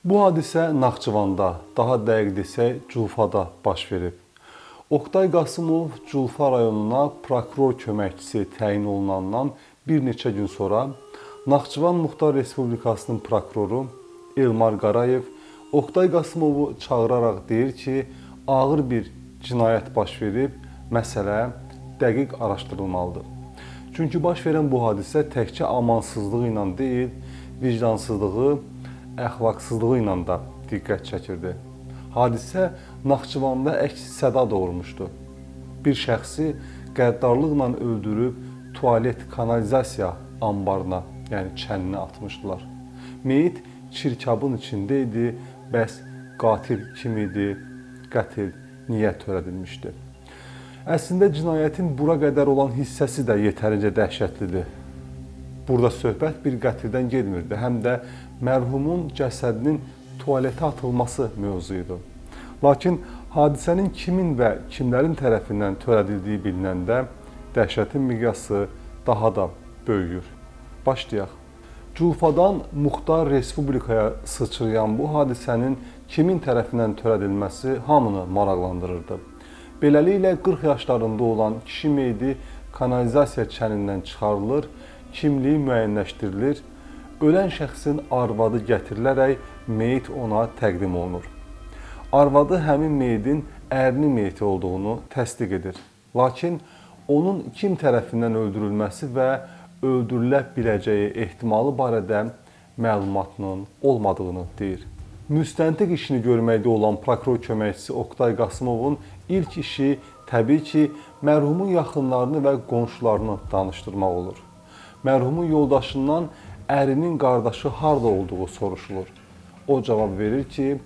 Bu hadisə Naxçıvanda, daha dəqiq desək, Culfada baş verib. Oqtay Qasımov Culfa rayonuna prokuror köməkçisi təyin olunandan bir neçə gün sonra Naxçıvan Muxtar Respublikasının prokuroru Elmar Qarayev Oqtay Qasımovu çağıraraq deyir ki, ağır bir cinayət baş verib, məsələ dəqiq araşdırılmalıdır. Çünki baş verən bu hadisə təkcə amansızlığı ilə deyil, vicdansızlığı, əxlaqsızlığı ilə də diqqət çəkirdi. Hadisə Naxçıvanda əks-səda doğurmuşdu. Bir şəxsi qəddarlıqla öldürüb tualet kanalizasiya anbarına, yəni çəninə atmışdılar. Meyit çirkabın içində idi, bəs qatil kim idi, qətl niyə törədilmişdi? Əslində cinayətin bura qədər olan hissəsi də yetərincə dəhşətlidir. Burada söhbət bir qətldən getmirdi, həm də mərhumun cəsədinin tualetə atılması mövzu idi. Lakin hadisənin kimin və kimlərin tərəfindən törədildiyi bilinəndə dəhşətin miqyası daha da böyüyür. Başlayaq. Culfadan Muxtar Respublikaya sıçrayan bu hadisənin kimin tərəfindən törədilməsi hamını maraqlandırırdı. Beləliklə 40 yaşlarında olan kişi meyidi kanalizasiya çənindən çıxarılır, kimliyi müəyyənləşdirilir, ölən şəxsin arvadı gətirilərək meyit ona təqdim olunur. Arvadı həmin meyidin ərinin meyiti olduğunu təsdiq edir. Lakin onun kim tərəfindən öldürülməsi və öldürülə biləcəyi ehtimalı barədə məlumatının olmadığını deyir. Müstəntiq işini görməkdə olan prokuror köməkçisi Oqtay Qasımovun ilk işi təbii ki, mərhumun yaxınlarını və qonşularını danışdırmaq olur. Mərhumun yoldaşından ərinin qardaşı harda olduğu soruşulur. O cavab verir ki,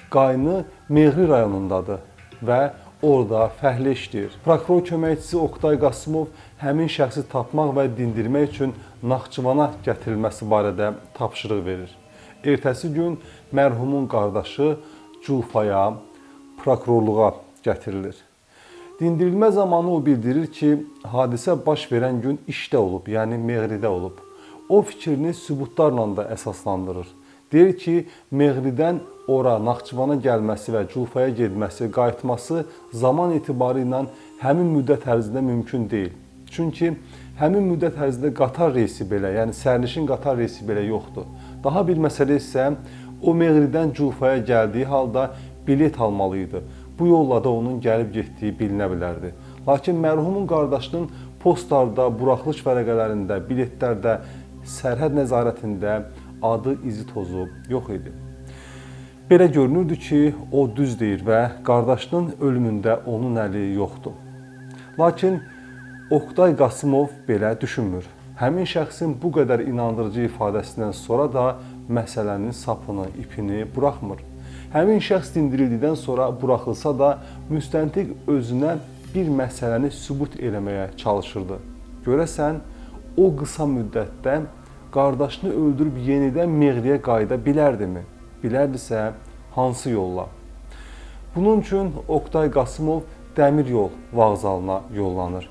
qaynı Meğri rayonundadır və orada fəhlə işləyir. Prokuror köməkçisi Oqtay Qasımov həmin şəxsi tapmaq və dindirmək üçün Naxçıvana gətirilməsi barədə tapşırıq verir. Ertəsi gün mərhumun qardaşı Culfaya, prokurorluğa gətirilir. Dindirilmə zamanı o bildirir ki, hadisə baş verən gün işdə olub, yəni Meğridə olub. O fikrini sübutlarla da əsaslandırır. Deyir ki, Meğridən ora Naxçıvana gəlməsi və Culfaya getməsi, qayıtması zaman etibarı ilə həmin müddət ərzində mümkün deyil. Çünki həmin müddət ərzində qatar reysi belə, yəni sərnişin qatar reysi belə yoxdur. Daha bir məsələ isə o Meğridən Culfaya gəldiyi halda bilet almalı idi. Bu yolla da onun gəlib getdiyi bilinə bilərdi. Lakin mərhumun qardaşının postlarda, buraxılış vərəqələrində, biletlərdə, sərhəd nəzarətində adı, izi tozu yox idi. Belə görünürdü ki, o düz deyir və qardaşının ölümündə onun əli yoxdur. Lakin Oqtay Qasımov belə düşünmür. Həmin şəxsin bu qədər inandırıcı ifadəsindən sonra da məsələnin sapını, ipini buraxmır. Həmin şəxs dindirildikdən sonra buraxılsa da müstəntiq özünə bir məsələni sübut eləməyə çalışırdı. Görəsən, o qısa müddətdə qardaşını öldürüb yenidən Meğriyə qayıda bilərdimi? Bilərdisə, hansı yolla? Bunun üçün Oqtay Qasımov dəmir yol vağzalına yollanır.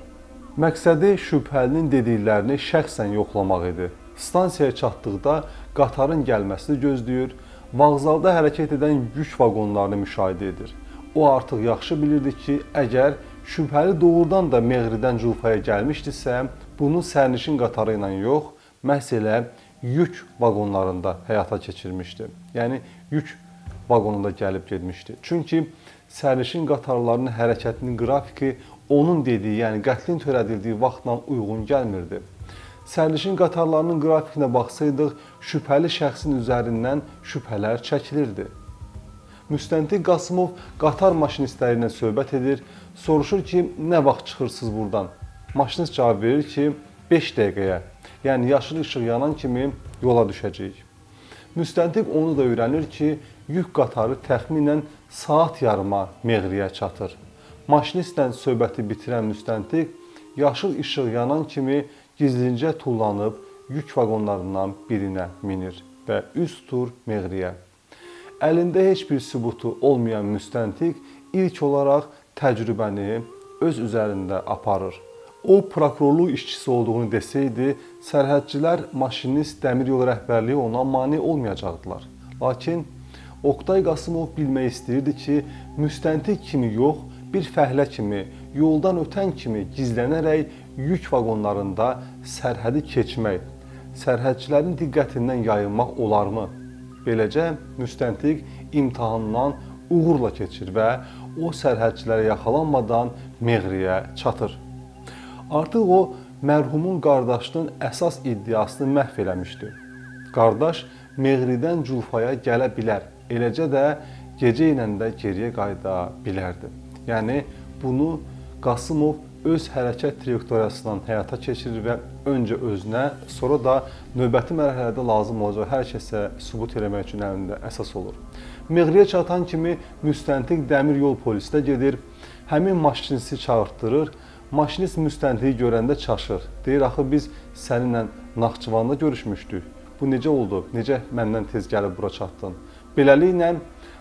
Məqsədi şübhəlinin dediklərini şəxsən yoxlamaq idi. Stansiyaya çatdıqda qatarın gəlməsini gözləyir, vağzalda hərəkət edən yük vaqonlarını müşahidə edir. O artıq yaxşı bilirdi ki, əgər şübhəli doğrudan da Meğridən Culfaya gəlmişdisə, bunu sərnişin qatarı ilə yox, məhz elə yük vaqonlarında həyata keçirmişdi. Yəni yük vaqonunda gəlib getmişdi. Çünki sərnişin qatarlarının hərəkətinin qrafiki onun dediyi, yəni qətlin törədildiyi vaxtla uyğun gəlmirdi. Sərnişin qatarlarının qrafikinə baxsaydıq, şübhəli şəxsin üzərindən şübhələr çəkilirdi. Müstəntiq Qasımov qatar maşinistləri ilə söhbət edir, soruşur ki, nə vaxt çıxırsınız buradan? Maşinist cavab verir ki, 5 dəqiqəyə, yəni yaşıl işıq yanan kimi yola düşəcəyik. Müstəntiq onu da öyrənir ki, yük qatarı təxminən saat yarıma Meğriyə çatır. Maşinistlə söhbəti bitirən müstəntiq yaşıl işıq yanan kimi gizlincə tullanıb yük vaqonlarından birinə minir və üz tutur Meğriyə. Əlində heç bir sübutu olmayan müstəntiq ilk olaraq təcrübəni öz üzərində aparır. O prokurorluq işçisi olduğunu desəydi, sərhədçilər, maşinist, dəmir yolu rəhbərliyi ona mane olmayacaqdılar. Lakin Oqtay Qasımov bilmək istəyirdi ki, müstəntiq kimi yox, bir fəhlə kimi, yoldan ötən kimi gizlənərək yük vaqonlarında sərhədi keçmək, sərhədçilərin diqqətindən yayınmaq olarmı? Beləcə, müstəntiq imtahandan uğurla keçir və o sərhədçilərə yaxalanmadan Meğriyə çatır. Artıq o, mərhumun qardaşının əsas iddiasını məhv eləmişdi. Qardaş Meğridən Culfaya gələ bilər, eləcə də gecə ilə də geriyə qayıda bilərdi. Yəni, bunu Qasımov öz hərəkət trayektoriyasından həyata keçirir və öncə özünə, sonra da növbəti mərhələdə lazım olacaq hər kəsə sübut eləmək üçün əlində əsas olur. Meğriyə çatan kimi müstəntiq dəmir yol polisinə gedir, həmin maşinisti çağırtdırır. Maşinist müstəntiqi görəndə çaşır. Deyir, axı biz səninlə Naxçıvanda görüşmüşdük. Bu necə oldu? Necə məndən tez gəlib bura çatdın? Beləliklə,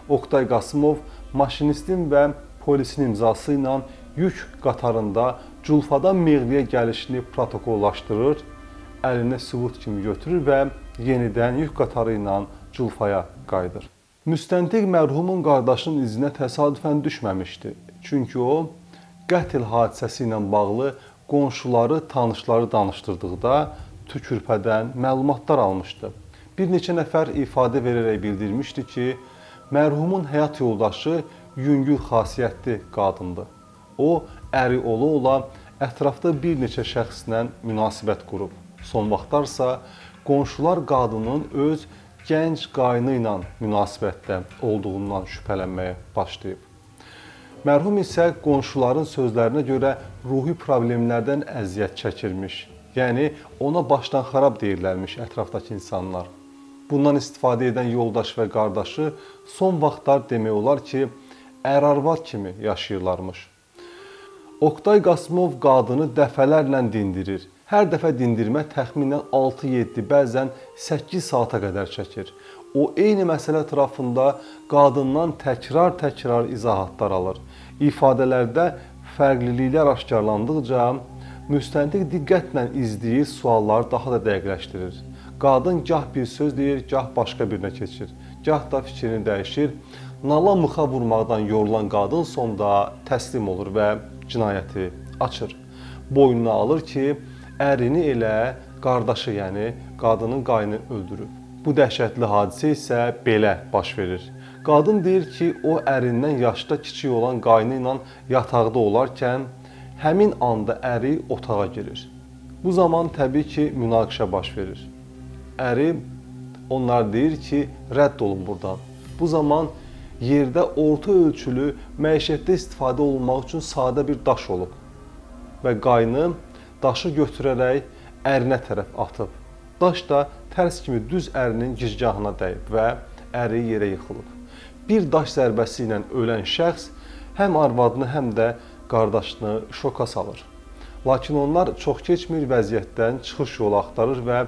Oqtay Qasımov maşinistin və polisin imzası ilə yük qatarında Culfadan Meğriyə gəlişini protokollaşdırır, əlinə sübut kimi götürür və yenidən yük qatarı ilə Culfaya qayıdır. Müstəntiq mərhumun qardaşının izinə təsadüfən düşməmişdi. Çünki o, qətl hadisəsi ilə bağlı qonşuları, tanışları danışdırdıqda tükürpədən məlumatlar almışdı. Bir neçə nəfər ifadə verərək bildirmişdi ki, mərhumun həyat yoldaşı yüngül xasiyyətli qadındır. O, əri ola-ola ətrafda bir neçə şəxslə münasibət qurub. Son vaxtlarsa qonşular qadının öz gənc qayını ilə münasibətdə olduğundan şübhələnməyə başlayıb. Mərhum isə qonşuların sözlərinə görə ruhi problemlərdən əziyyət çəkirmiş. Yəni, ona başdan xarab deyirlərmiş ətrafdakı insanlar. Bundan istifadə edən yoldaş və qardaşı son vaxtlar demək olar ki, ər-arvad kimi yaşayırlarmış. Oqtay Qasımov qadını dəfələrlə dindirir. Hər dəfə dindirmə təxminən 6-7, bəzən 8 saata qədər çəkir. O, eyni məsələ ətrafında qadından təkrar-təkrar izahatlar alır. İfadələrdə fərqliliklər aşkarlandıqca, müstəntiq diqqətlə izləyir, sualları daha da dəqiqləşdirir. Qadın gah bir söz deyir, gah başqa birinə keçir, gah da fikrini dəyişir. Nala mıxa vurmaqdan yorulan qadın sonda təslim olur və cinayəti açır. Boynuna alır ki, ərini elə qardaşı, yəni qadının qayını öldürüb. Bu dəhşətli hadisə isə belə baş verir. Qadın deyir ki, o ərindən yaşda kiçik olan qayını ilə yataqda olarkən həmin anda əri otağa girir. Bu zaman təbii ki, münaqişə baş verir. Əri onlar deyir ki, rədd olun buradan. Bu zaman yerdə orta ölçülü məişətdə istifadə olunmaq üçün sadə bir daş olub və qayını daşı götürərək ərinə tərəf atıb. Daş da tərs kimi düz ərinin gicgahına dəyib və əri yerə yıxılıb. Bir daş zərbəsi ilə ölən şəxs həm arvadını, həm də qardaşını şoka salır. Lakin onlar çox keçmir vəziyyətdən çıxış yolu axtarır və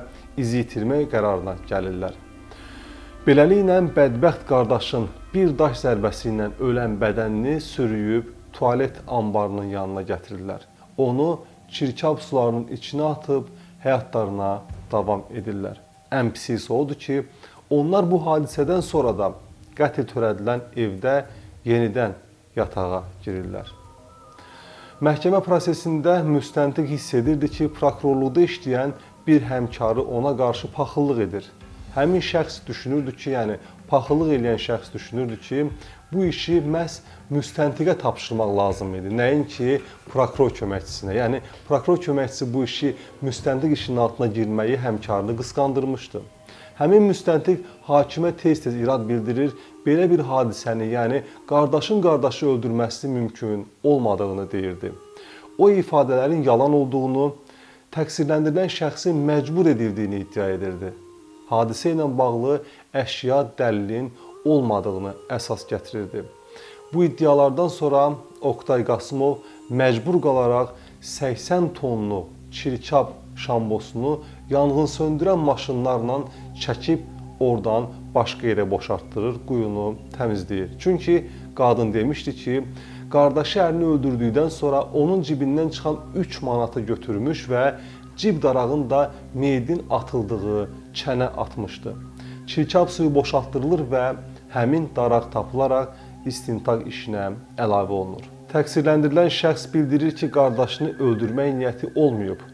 izi itirmək qərarına gəlirlər. Beləliklə, bədbəxt qardaşın bir daş zərbəsi ilə ölən bədənini sürüyüb tualet anbarının yanına gətirirlər. Onu çirkab sularının içinə atıb həyatlarına davam edirlər. Ən pisi isə odur ki, onlar bu hadisədən sonra da qətl törədilən evdə yenidən yatağa girirlər. Məhkəmə prosesində müstəntiq hiss edirdi ki, prokurorluqda işləyən bir həmkarı ona qarşı paxıllıq edir. Həmin şəxs düşünürdü ki, yəni paxıllıq eləyən şəxs düşünürdü ki, bu işi məhz müstəntiqə tapşırmaq lazım idi, nəinki prokuror köməkçisinə. Yəni prokuror köməkçisi bu işi müstəntiq işinin altına girməyi həmkarını qısqandırmışdı. Həmin müstəntiq hakimə tez-tez irad bildirir, belə bir hadisəni, yəni qardaşın qardaşı öldürməsi mümkün olmadığını deyirdi. O ifadələrin yalan olduğunu, təqsirləndirilən şəxsin məcbur edildiyini iddia edirdi. Hadisə ilə bağlı əşya dəlilin olmadığını əsas gətirirdi. Bu iddialardan sonra Oqtay Qasımov məcbur qalaraq 80 tonluq çirkab şambosunu yanğın söndürən maşınlarla çəkib oradan başqa yerə boşaltdırır, quyunu təmizləyir. Çünki qadın demişdi ki, qardaşı ərini öldürdükdən sonra onun cibindən çıxan 3 manatı götürmüş və cib darağını da meyidin atıldığı çənə atmışdı. Çirkab suyu boşaltdırılır və həmin daraq tapılaraq istintaq işinə əlavə olunur. Təqsirləndirilən şəxs bildirir ki, qardaşını öldürmək niyyəti olmayıb.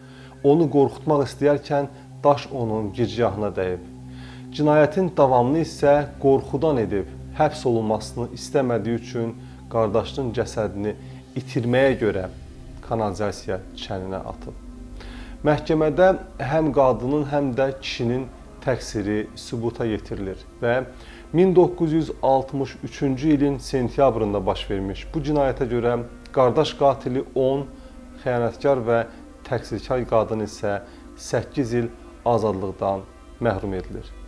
Onu qorxutmaq istəyərkən daş onun gicgahına dəyib. Cinayətin davamını isə qorxudan edib, həbs olunmasını istəmədiyi üçün qardaşının cəsədini itirməyə görə kanalizasiya çəninə atıb. Məhkəmədə həm qadının, həm də kişinin təqsiri sübuta yetirilir və 1963-cü ilin sentyabrında baş vermiş bu cinayətə görə qardaş qatili 10, xəyanətkar və təqsirkar qadın isə 8 il azadlıqdan məhrum edilir.